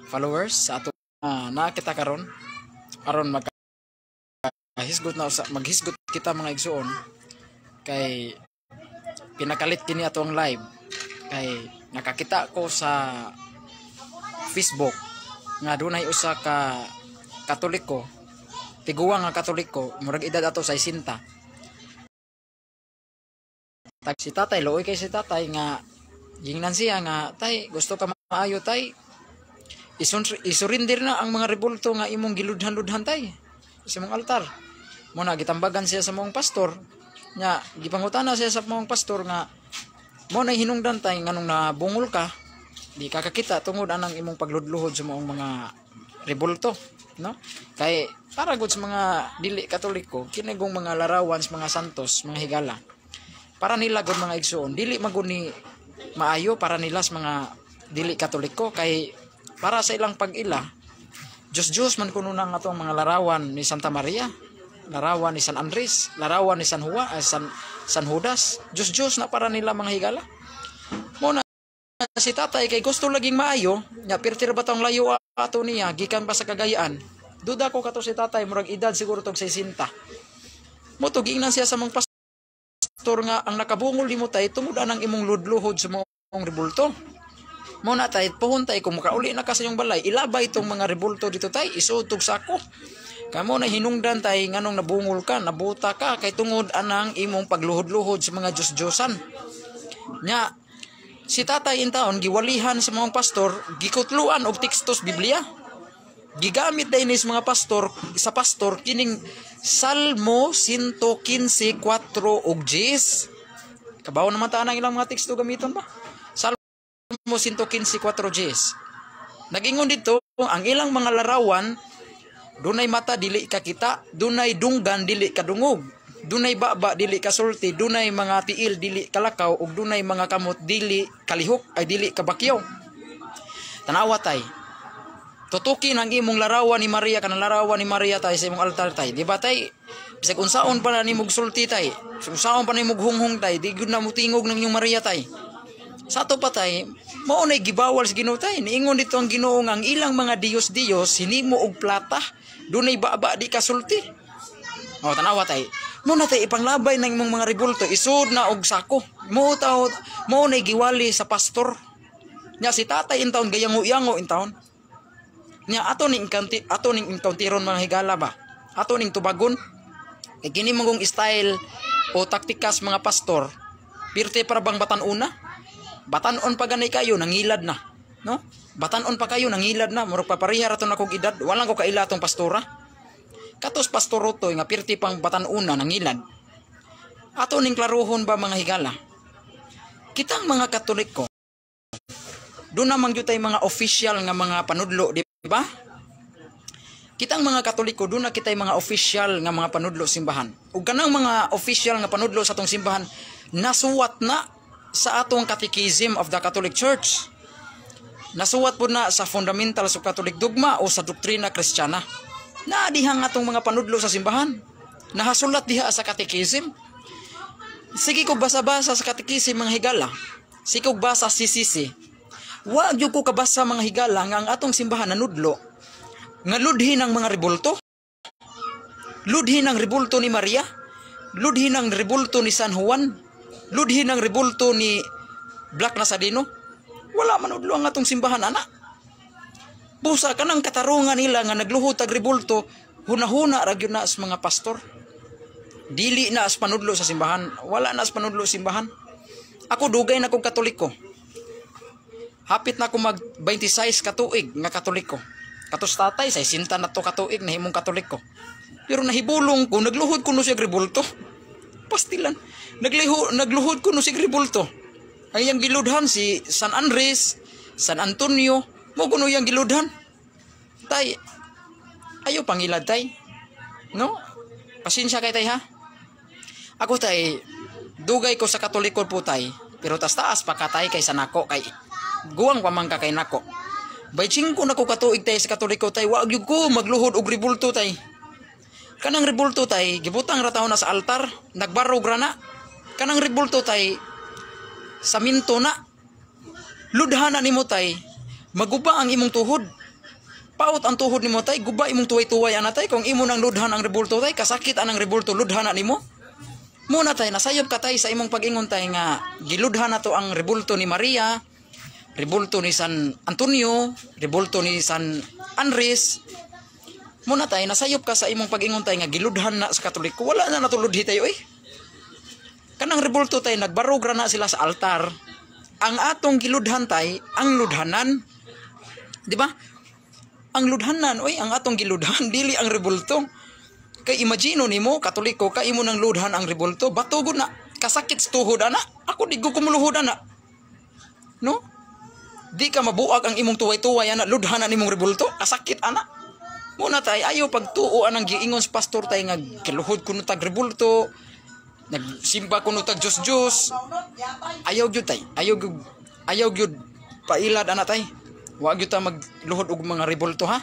Followers sa ato na kita karon aron mag hisgot na usa, maghisgot kita, mga igsuon, kay pinakalit kini atong live kay nakakita ko sa Facebook nga dunay usa ka Katoliko, tiguang nga Katoliko, murag edad ato sa 60. Tag si tatay, luoy kay si tatay nga gingnan siya nga, "Tay, gusto ka maayo, tay, isurrender na ang mga rebulto nga imong giludhan-ludhan, tay, sa imong altar." Mo na gitambagan siya sa maong pastor nya, gipangutana siya sa maong pastor nga mo na hinungdan, tay, nganong nabungol ka, di ka kakita tungod anang imong pagludluhod sa maong mga rebulto, no? Kay para gud sa mga dili Katoliko, kini gong mga larawan sa mga santos, mga higala, para nila gud, mga igsuon, dili magud ni maayo para nila sa mga dili Katoliko, kay para sa ilang pag-ila, Diyos Diyos man kuno na nga atong mga larawan ni Santa Maria, larawan ni San Andres, larawan ni San Juan, San San Judas. Diyos Diyos na para nila, mga higala. Mo na si tatay kay gusto laging maayo nya, pirtir ba tong layo ato niya gikan pa sa Cagayan. Duda ko kato si tatay murag edad siguro tog 60. Mo to giingnan siya sa mga pastor nga ang nakabungol nimo, tay, tungod anang imong ludluhod sa maong rebulto. Mo na tay, puhon tay, kung makauli na ka sa inyong balay, ilabay itong mga rebulto dito, tay, isuod tog sako. Kamo na hinungdan, tay, nganong nabungol ka, nabuta ka, kay tungod anang imong pagluhod-luhod sa mga Diyos-Diyosan. Nya, si tatay intaon, giwalihan sa mga pastor, gikutluan og tekstos Biblia. Gigamit din ni sa mga pastor, sa pastor, kining Salmo 115, 4 ug 10. Kabaw naman ta ang ilang mga teksto gamiton ba? Salmo 115, 4 10. Nagingon dito, ang ilang mga larawan, dunay mata, dili ka kita, dunay dunggan, dili ka dungog, dunay baba, dili ka sulti, dunay mga tiil, dili kalakaw, ug dunay mga kamot, dili kalihok, ay dili kabakyaw. Tanawa, tay. Tutukin ang imong larawan ni Maria, kanang larawan ni Maria, tay, sa imong altar, tay. Di ba, tay? Bisag unsaon pa na nimog sulti, tay. Unsaon pa nimog hunghong, tay, di gyud na mutingog ng inyong Maria, tay. Sa ato pa, tay, mao nay gibawal sa Ginoo, tay. Niingon dito ang Ginoo nga ang ilang mga diyos-diyos hinimo og plata, dunay baba, di kasulti. O tanawa, tay. Mo na tay ipanglabay ng imong mga rebulto, isud na og sako. Mo taw mo nay giwali sa pastor. Nya si tatay intawon gayango-yango intawon. Nya ato ning encounteron, mga higala ba. Ato ning tubagon. Kay kini mong style o taktikas mga pastor, pirte para bang batan-una? Batan-on pa gani kayo, nangilad na. No? Batan-on pa kayo, nangilad na. Murag papareha ra to na kog edad. Walang ko kaila atong pastora. Katos pastor to nga pirti pang batan-una, nangilad. Ato ning klaruhon ba, mga higala? Kitang mga Katoliko, doon naman gyud tay mga official nga mga panudlo, di ba? Kitang mga Katoliko, doon na kitay mga official nga mga panudlo simbahan. Ug kanang mga official nga panudlo sa atong simbahan, nasuwat na sa atong Catechism of the Catholic Church. Nasuwat po na sa Fundamentals of Catholic Dogma o sa Doktrina Kristiyana. Na dihang atong mga panudlo sa simbahan. Nahasulat diha sa Catechism. Sige ko basa-basa sa Catechism, mga higala. Sige ko basa CCC. Wa gyud ko kabasa, mga higala, nga ang atong simbahan nanudlo nga ludhin ang mga rebulto. Ludhin ang rebulto ni Maria. Ludhin ang rebulto ni San Juan. Ludhin ang rebulto ni Black Nazareno. Wala manudlo ang atong simbahan ana. Busa kanang katarungan nila nga nagluhod tag rebulto, hunahuna ra gyud na sa mga pastor. Dili na as panudlo sa simbahan, wala na as panudlo sa simbahan. Ako, dugay na kong Katoliko. Hapit na ako mag 26 katuig nga Katoliko. Katos tatay, 60 na to katuig nahimong Katoliko. Pero nahibulong ko, nagluhod ko no siya rebulto. Pastilan. Nagluhod ko no siya rebulto. Ang iyang giludhan si San Andres, San Antonio, mo kuno iyang giludhan. Tay, ayo pangilad, tay. No? Pasensya kay tay ha. Ako, tay, dugay ko sa Katoliko po, tay. Pero tas taas pa katay kay sa nako kay guwang pa man ka kay nako. Bay 5 na ko katuig, tay, sa Katoliko, tay, wa gyud ko magluhod og rebulto, tay. Kanang rebulto, tay, gibutang ra taon na sa altar, nagbarog ra na. Kanang rebulto, tay, sa minto na. Ludhana nimo, tay, maguba ang imong tuhod. Paot ang tuhod nimo, tay, guba imong tuway-tuway ana, tay, kung imo nang ludhan ang rebulto, tay, kasakit anang rebulto ludhan na nimo. Muna, tay, nasayop ka, tay, sa imong pag-ingon, tay, nga giludhan na to ang rebulto ni Maria, rebulto ni San Antonio, rebulto ni San Andres. Muna, tay, nasayop ka sa imong pag-ingon, tay, nga giludhan na sa Katoliko. Wala na natuludhi tayo eh. Kanang rebulto, tay, nagbarog ra na sila sa altar. Ang atong giludhan, tay, ang ludhanan. Di ba? Ang ludhanan, oy, ang atong giludhan, dili ang rebulto. Kay imagine nimo, Katoliko ka, imo nang ludhan ang rebulto, bato gud na, kasakit sa tuhod ana. Ako di ko kumuluhod ana. No? Di ka mabuag ang imong tuway-tuway ana, ludhan na nimong rebulto, kasakit ana. Muna, tay, ayo pagtuo anang giingon sa pastor, tay, nga giluhod kuno tag rebulto, nagsimba kuno tag Diyos Diyos. Ayaw gyud, tay, ayaw gyud, ayaw gyud pailad ana, tay. Wa gyud ta magluhod og mga rebulto, ha.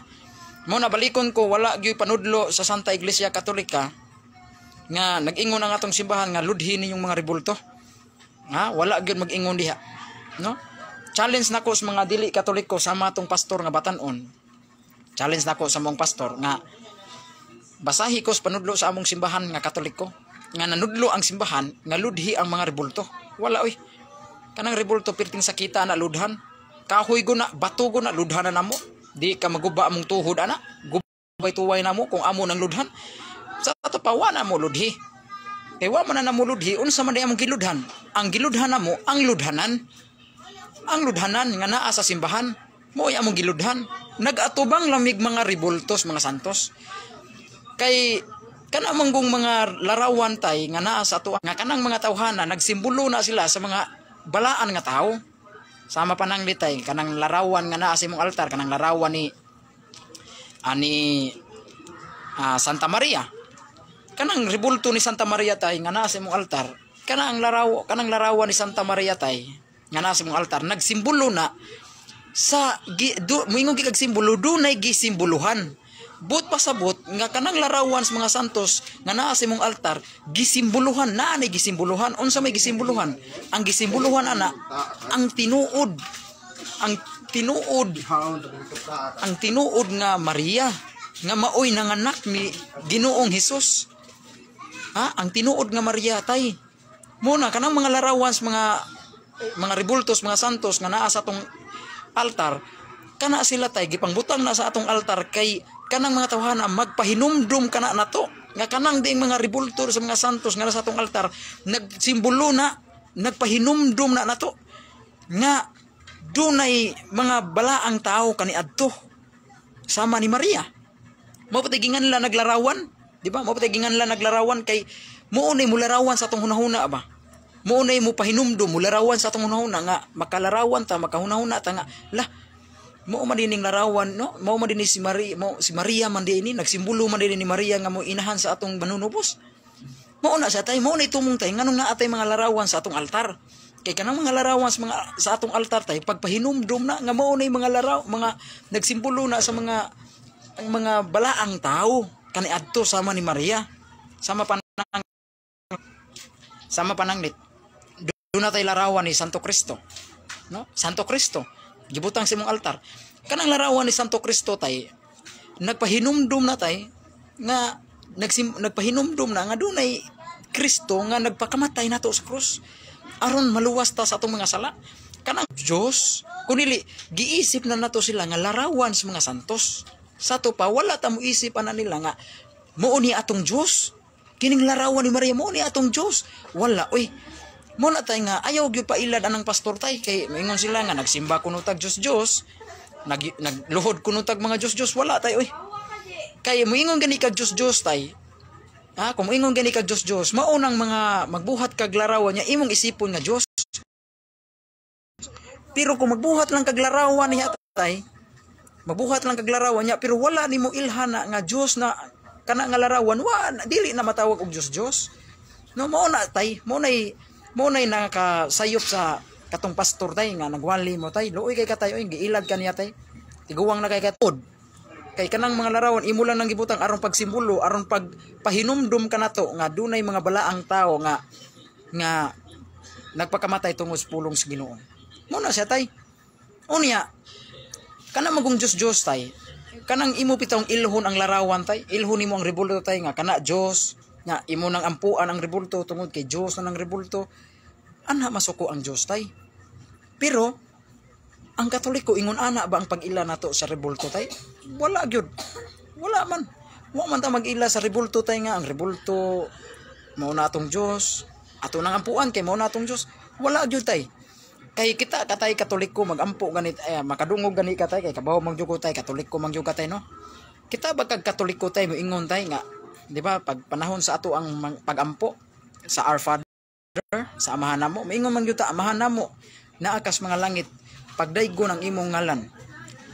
Mo na balikon ko, wala gyud panudlo sa Santa Iglesia Katolika nga nag-ingon ang atong simbahan nga ludhin ninyong mga rebulto. Ha, wala gyud mag-ingon diha. No? Challenge nako sa mga dili Katoliko sama atong pastor nga batan-on. Challenge nako sa mong pastor nga basahi ko sa panudlo sa among simbahan nga Katoliko nga nanudlo ang simbahan nga ludhi ang mga rebulto. Wala oy. Kanang rebulto pirting sakita na ludhan. Kahoy go na, bato go na, ludhan na namo. Di ka maguba among tuhod ana. Gubay tuway namo kung amo nang ludhan. Sa ato pa wa na mo ludhi. Kay wa man na namo ludhi, unsa man di among giludhan? Ang giludhan namo ang ludhanan. Ang ludhanan nga naa sa simbahan, mo ay among giludhan. Nag-atubang lamig mga rebultos, mga santos. Kay kana manggong mga larawan, tay, nga naa sa ato nga kanang mga tawhana nagsimbolo na sila sa mga balaan nga tao. Sama pa nang litay kanang larawan nga naa sa imong altar, kanang larawan ni ani Santa Maria. Kanang rebulto ni Santa Maria, tay, nga naa sa imong altar, kanang larawan ni Santa Maria, tay, nga naa sa imong altar, nagsimbolo na sa gi, do, moingon gi kag simbolo, dunay gisimboluhan. But pasabot nga kanang larawan sa mga santos nga naa sa imong altar, gisimboluhan naa ni gisimboluhan. Unsa may gisimboluhan? Ang gisimboluhan ana ang tinuod, ang tinuod, ang tinuod nga Maria nga maoy nanganak ni Ginoong Hesus, ha. Ang tinuod nga Maria, tay. Muna kanang mga larawan sa mga rebultos, mga santos nga naa sa atong altar, kana sila, tay, gipangbutang na sa atong altar kay kanang mga tawhana magpahinumdum kana nato nga kanang ding mga rebulto sa mga santos nga nasa atong altar nagsimbolo na, nagpahinumdum na nato nga dunay mga balaang tao kaniadto sama ni Maria. Mao pati ginganla naglarawan, di ba? Mao pati ginganla naglarawan kay muo nay mularawan sa atong hunahuna ba? Muo nay mo pahinumdum, mularawan sa atong hunahuna nga makalarawan ta, makahunahuna ta nga lah mao man dining larawan, no? Mao man dinhi si Maria, mo si Maria man dinhi, nagsimbolo man dinhi ni Maria nga mo inahan sa atong manunubos. Mao na siya, tay, mao na itumong, tay, nganong naa tay mga larawan sa atong altar. Kay kanang mga larawan sa atong altar, tay, pagpahinumdum na nga mao na mga laraw, mga nagsimbolo na sa mga ang mga balaang tao kaniadto sama ni Maria. Sama pananglit. Doon na tay larawan ni Santo Cristo. No? Santo Cristo. Gibutang sa imong altar. Kanang larawan ni Santo Cristo, tay, nagpahinumdum na, tay, nga nagpahinumdum na nga dunay Kristo nga nagpakamatay nato sa krus aron maluwas ta sa atong mga sala. Kanang Diyos, kunili giisip na nato sila nga larawan sa mga santos. Sa ato pa wala ta mo isip ana nila nga mao ni atong Diyos. Kining larawan ni Maria mao ni atong Diyos. Wala oy. Mo na tay nga ayaw gyud pailad anang pastor, tay, kay moingon sila nga nagsimba kuno tag Diyos Diyos, nagluhod kuno tag mga Diyos Diyos. Wala tay oy. Kay moingon gani kag Diyos Diyos, tay. Ha, kung moingon gani kag Diyos Diyos, mao nang mga magbuhat kag larawan niya imong isipon nga Diyos. Pero kung magbuhat lang kag larawan niya, tay, magbuhat lang kag larawan niya pero wala nimo ilhana nga Diyos na kana nga larawan, wa dili na matawag og Diyos Diyos. No, mao na, tay, mao nay nakasayop sa katong pastor, tay, nga nagwali mo, tay. Luoy kay katay oy, giilad ka niya, tay. Tiguwang na kay katod. Kay kanang mga larawan imo lang nang gibutang aron pagsimbolo, aron pagpahinumdum kanato nga dunay mga balaang tao nga nga nagpakamatay tungod sa pulong sa Ginoo. Mo na siya, tay. Unya kana magong Diyos Diyos, tay. Kanang imo pitong ilhon ang larawan tay, ilhon nimo ang rebulto tay, nga kana Dios, nga imo nang ampuan ang rebulto tungod kay Dios na nang rebulto. Ana masuko ang Dios tay. Pero ang Katoliko, ingon ana ba ang pag-ila nato sa rebulto tay? Wala gyud. Wala man. Wa man ta mag-ila sa rebulto tay nga ang rebulto mao na atong Dios. Ato nang ampuan kay mao na atong Dios. Wala gyud tay. Kay kita katay Katoliko magampo ganit eh, makadungog gani ka tay, kay kabaw man jud ko tay, Katoliko man jud ka tay, no? Kita ba kag Katoliko tay moingon tay nga, di ba, pag panahon sa ato ang pagampo sa Our Father, sa Amahan namo, moingon man gyud ta, "Amahan namo, naa kas mga langit, pagdaygon ang imong ngalan."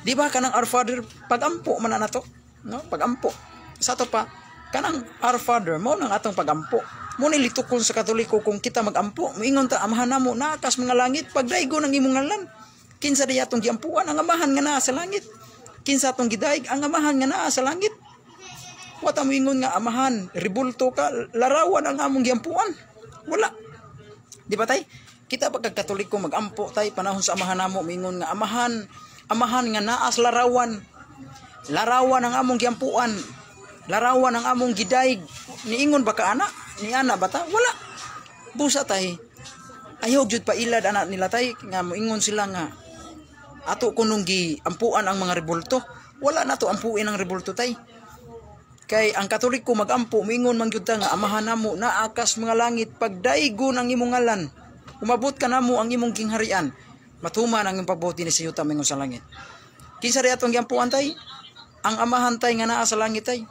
Di ba kanang Our Father, pagampo man na nato, no? Pagampo. Sa ato pa kanang Our Father mo nang atong pagampo. Mo ni litukon sa Katoliko kung kita magampo, moingon ta, "Amahan namo, naa kas mga langit, pagdaygon ang imong ngalan." Kinsa di atong giampuan? Ang Amahan nga naa sa langit. Kinsa atong gidayeg? Ang Amahan nga naa sa langit. Wa ta moingon nga, "Amahan, rebulto ka, larawan ang among giampuan." Wala. Di ba tay? Kita pagka Katoliko magampo tay panahon sa Amahan namo, moingon nga, "Amahan, Amahan nga naa sa larawan. Larawan ang among giampuan. Larawan ang among gidayeg." Niingon ba ka ana? Ni ana ba ta? Wala. Busa tay. Ayaw jud pa ilad ana nila tay nga moingon sila nga ato kunong giampuan ang mga rebulto. Wala na to ampuin ang rebulto tay. Kay ang Katoliko magampo, moingon man gyud ta nga, "Amahan namo, naa kas mga langit, pagdaygon ang imong ngalan. Umabot ka namo ang imong gingharian. Matuman ang imong pagbuot dinhi sa yuta mingon sa langit." Kinsa ri atong giampuan tay? Ang Amahan tay nga naa sa langit tay.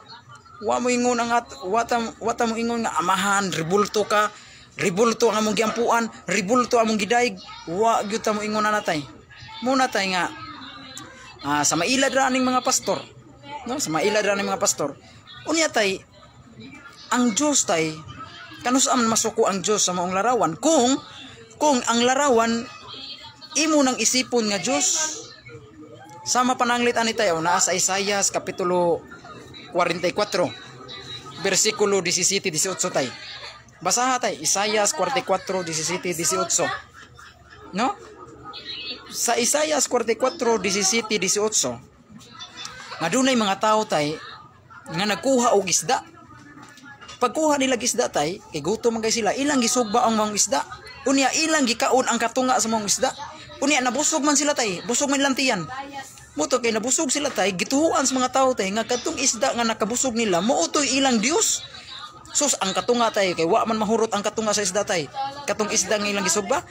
Wa mo ingon ang at wa ta mo ingon nga, "Amahan, rebulto ka, rebulto ang among giampuan, rebulto among gidayeg." Wa gyud ta mo ingon ana tay. Muna tay nga sa mailad ra aning mga pastor. No, sa mailad ra aning mga pastor. Unya tay, ang Dios tay, kanus man masuko ang Dios sa maong larawan kung ang larawan imo nang isipon nga Dios? Sama pananglit ani tayo naa sa Isaias kapitulo 44 bersikulo 17 18 tay. Basaha tay, Isaias 44 17 18. No? Sa Isaias 44 17 18 nga dunay mga tao tay nga nagkuha og isda. Pagkuha nila isda tay, kay gutom man kay sila, ilang gisugba ang mga isda. Unya ilang gikaon ang katunga sa mga isda. Unya nabusog man sila tay, busog man ilang tiyan. Muto kay nabusog sila tay, gituhuan sa mga tao tay nga kadtong isda nga nakabusog nila mao toy ilang Dios. Sus, ang katunga tay, kay wa man mahurot ang katunga sa isda tay. Katong isda nga ilang gisugba,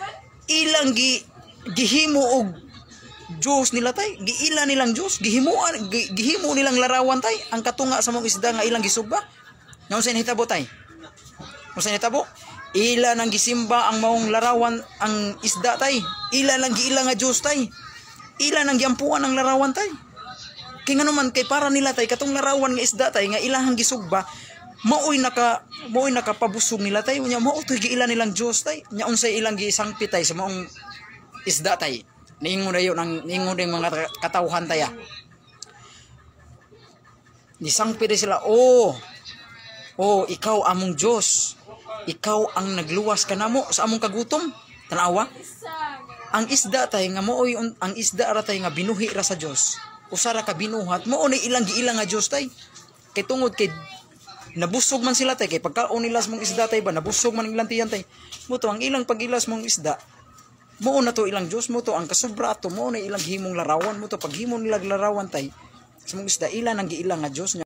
ilang gihimo og Diyos nila tay, giila nilang Diyos, gihimuan, gihimo nilang larawan tay, ang katunga sa mga isda nga ilang gisugba. Nga unsay nahitabo tay? Unsay nahitabo? Ila nang gisimba ang maong larawan ang isda tay. Ila lang giila nga Diyos tay. Ila nang giampuan ang larawan tay. Kay ngano man, kay para nila tay katong larawan nga isda tay nga ilahang gisugba maoy nakapabusog nila tay. Unya mao toy giila nilang Dios tay. Nya unsay ilang gisangpit tay sa maong isda tay? Niingon na yun ang niingon yung mga katawhan tay ah. Nisangpit sila, "Oh, oh, ikaw among Diyos. Ikaw ang nagluwas kanamo sa among kagutom." Tanawa. Ang isda tay nga mooy ang isda ra tay nga binuhi ra sa Dios. Usa ra ka binuhat, mao ni ilang giila nga Dios tay. Kay tungod kay nabusog man sila tay, kay pagkaon nila sa mong isda tay ba, nabusog man ilang tiyan tay. Muto ang ilang pagilas mong isda, mao na to ilang Dios. Mo to ang kasubra ato, mao na ilang himong larawan. Mo to paghimo nila larawan tay sa mong isda, ila nang giila nga Dios.